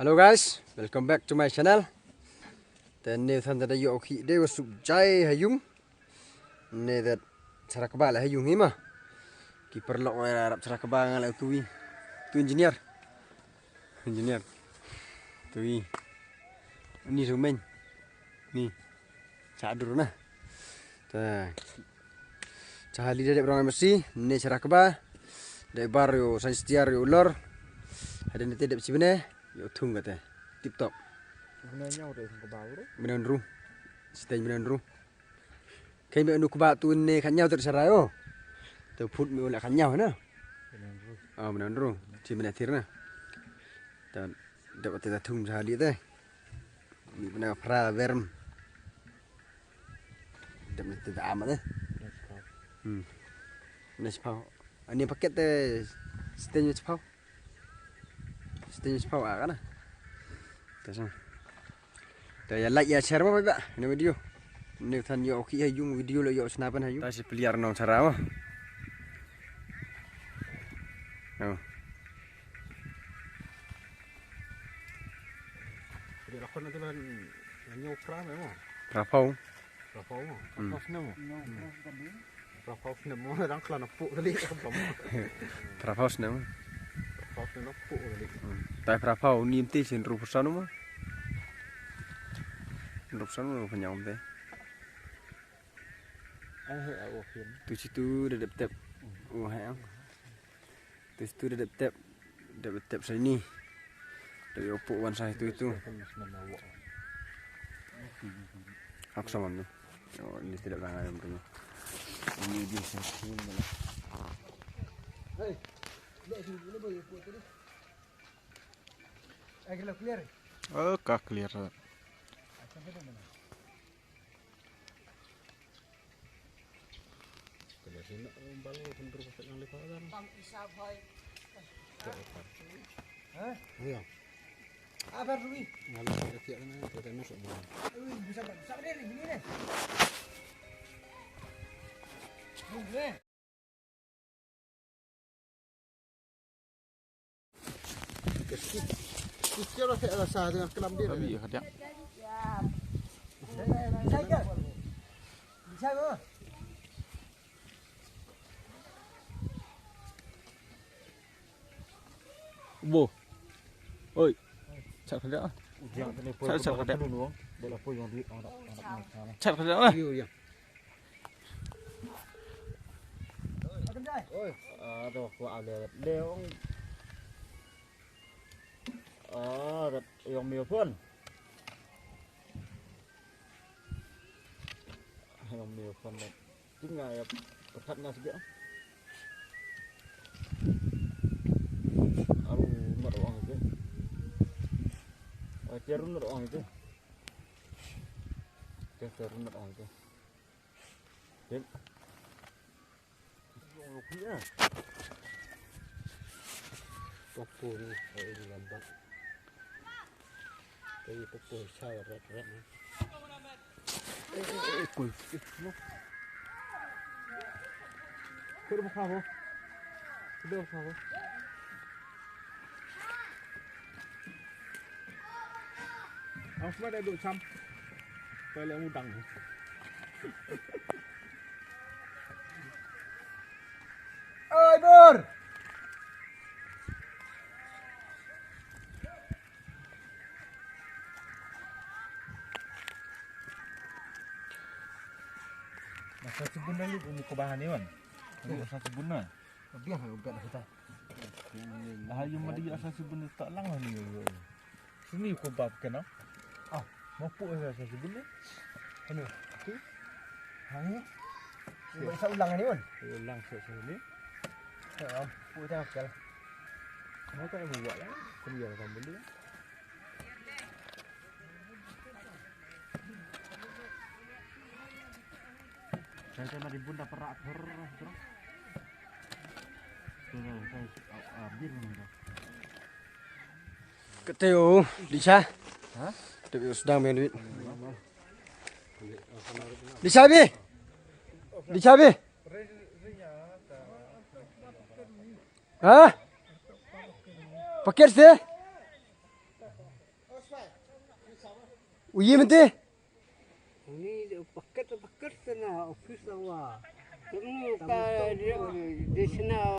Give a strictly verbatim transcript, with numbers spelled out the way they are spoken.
Hello guys, welcome back to my channel. Te ne than da yoh ki de wa sup jai ha yung. Ne da chara kba le ha yung hi ma. Ki paralok wa rap chara kba nga le tu i. Tu engineer. Engineer. Tu i. Ni rumen. Ni. Cha dur na. Ta. Cha hali da dep rong masi, ne chara kba. Da bar yo san setiar yo lor. Hada ne te dep chibne, yo thung kate. Tip top. Bne nyau te thung kba bro. Bne ru. Siteng bne ru. Kai me nu kba tu ne khan nyau ter chara yo. Te phut me ula khan nyau na. Bne ru. Oh, bne ru. Chi bne thir na. Ta dep te ta thung cha hali te. Ni bne phra verm. Dep na te da am de. Hmm. Ne chipau. Ani paket te siteng chipau. Siteng chipau a kana. Te sa. Te ya like ya share ma ba ne video. Ne than yoh ki ha yung video lo yoh sna pan ha yung. Ta si player nong chara ma. Oh. Jadi lakon nanti lah nyau pra memang. Pra pau. Pra pau mo. Hmm. Pra pau snem mo. Pra pau snem mo, dang klan apu kali. Pra pau snem. Pra pau snem apu kali. Hmm. Tai pra pau ni mti sin rupusan mo. Rupusan mo panyang mti. Ai, ai, ai, oh, hin. Tu situ da dep tep. Oh, hai ang. Tu situ da dep tep. Dep tep sa ini. Dep yoh pu wan sa itu itu. Hak sama tu. Oh, ini tidak pernah ada punya. Ini dia sa ini mana. Hey, lo sini dulu boy, pu tadi. Eh, kira clear. Oh, ka clear. Abi ya kadiak. Bo. Oi. Chat kadiak ah. Chat, chat kadiak. Chat kadiak ah. Oi. Aduh, wa ale leong. Ah, rat yong mi phone. Yong mi phone rat. Ting nga ya, perkat nga sejak. Aru mat orang itu. Oh, cerun mat orang itu. Cerun mat orang itu. Tip. Pokok ni, eh, ini lambat. Tapi pokok saya rat-rat ni. Eh, eh, eh, kul. Eh, no. Kul buka ho. Kul buka ho. Ang semua dah duk sam. Toilet mudang. Oi, Bor! Masa sibun na lu, umu ko bahan iwan. Masa sibun na. Biar ha, biar ha kita. Lah, yung madi asa sibun tak lang lah ni. Sini ko bab kena. Ah, mapu asa sibun ni. Anu, tu. Ha ni. Ba sa ulang ni, Wan. Ulang sa sini. Ha, pu ta kal. Mau tak buat lah. Kami ya kan beli. Saya mari bunda perak terus. Kate o, Disha. Ha? Te o sdang ben duit. Disha bi. Disha bi. Ha? Paket se? U ye mynte? Ni paket, paket na office wa. Temu ka dia, dia sna